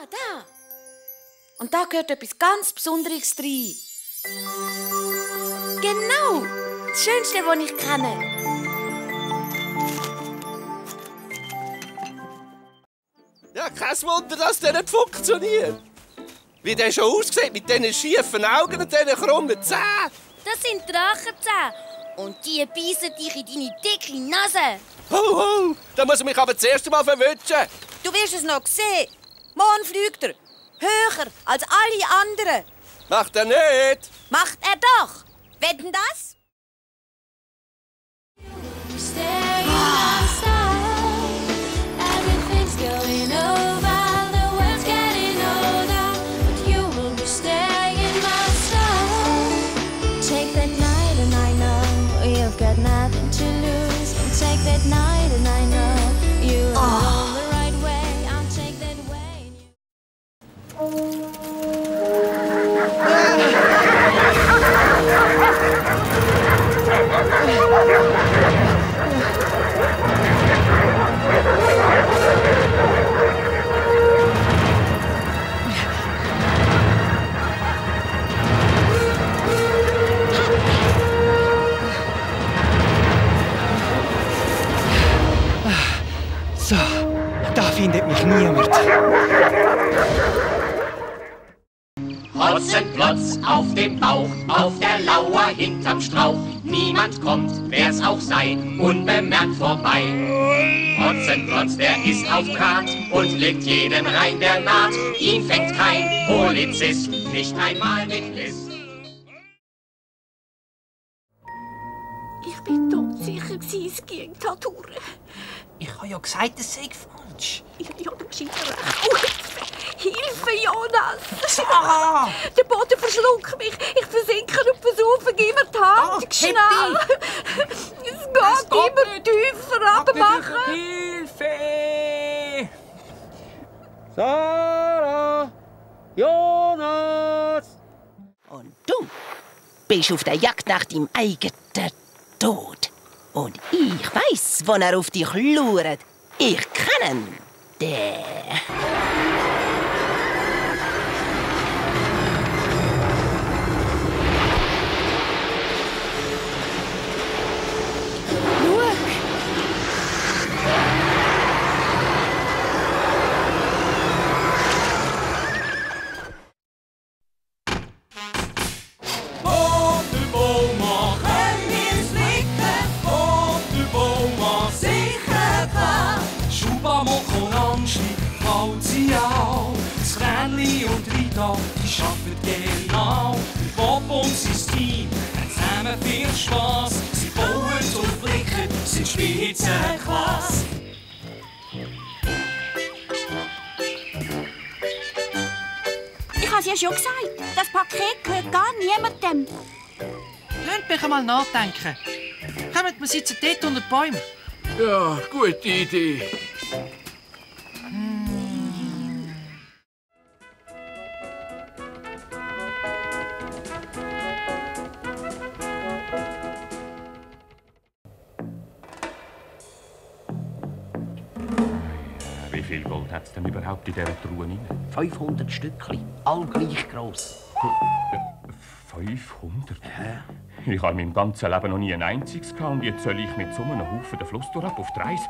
da. Und da gehört etwas ganz Besonderes rein. Genau, das Schönste, was ich kenne. Ja, kein Wunder, dass der nicht funktioniert. Wie der schon aussieht mit diesen schiefen Augen und diesen krummen Zähnen. Das sind Drachenzähne. Und die beißen dich in deine dicke Nase. Ho, ho, da muss ich mich aber zuerst einmal verwünschen. Du wirst es noch sehen. Morgen fliegt er. Höher als alle anderen. Macht er nicht. Macht er doch. Wetten das? So, da findet mich niemand. Hotzenplotz auf dem Bauch, auf der Lauer hinterm Strauch. Niemand kommt, wer's auch sei, unbemerkt vorbei. Hotzenplotz, der ist auf Draht und legt jeden rein, der naht. Ihn fängt kein Polizist, nicht einmal mit List. Ich bin todsicher, es ging da durch. Ich habe ja gesagt, es sei falsch. Ja, du bist recht. Oh, Hilfe, Jonas! Ah! Der Boden verschluckt mich. Ich versinke und versuche, gib mir die Hand. Schnell! Es geht immer tiefer runtermachen. Hilfe! Sarah! Jonas! Und du bist auf der Jagd nach deinem eigenen Tod. Und ich weiss, wo er auf dich lauert. Ich kenne ihn. Der. Die arbeiten genau. Bob und sein Team haben zusammen viel Spass. Sie bauen und blicken, sind Spitzenklasse. Ich habe es ja schon gesagt. Das Paket gehört gar niemandem. Lasst mich einmal nachdenken. Kommt, wir sitzen dort unter den Bäumen. Ja, gute Idee. Wie viel Gold hat es denn überhaupt in dieser Truhe rein? 500 Stückchen, all gleich gross. 500? Ja. Ich habe in meinem ganzen Leben noch nie ein einziges gehabt und jetzt soll ich mit so einem Haufen den Fluss durch ab auf die Reise.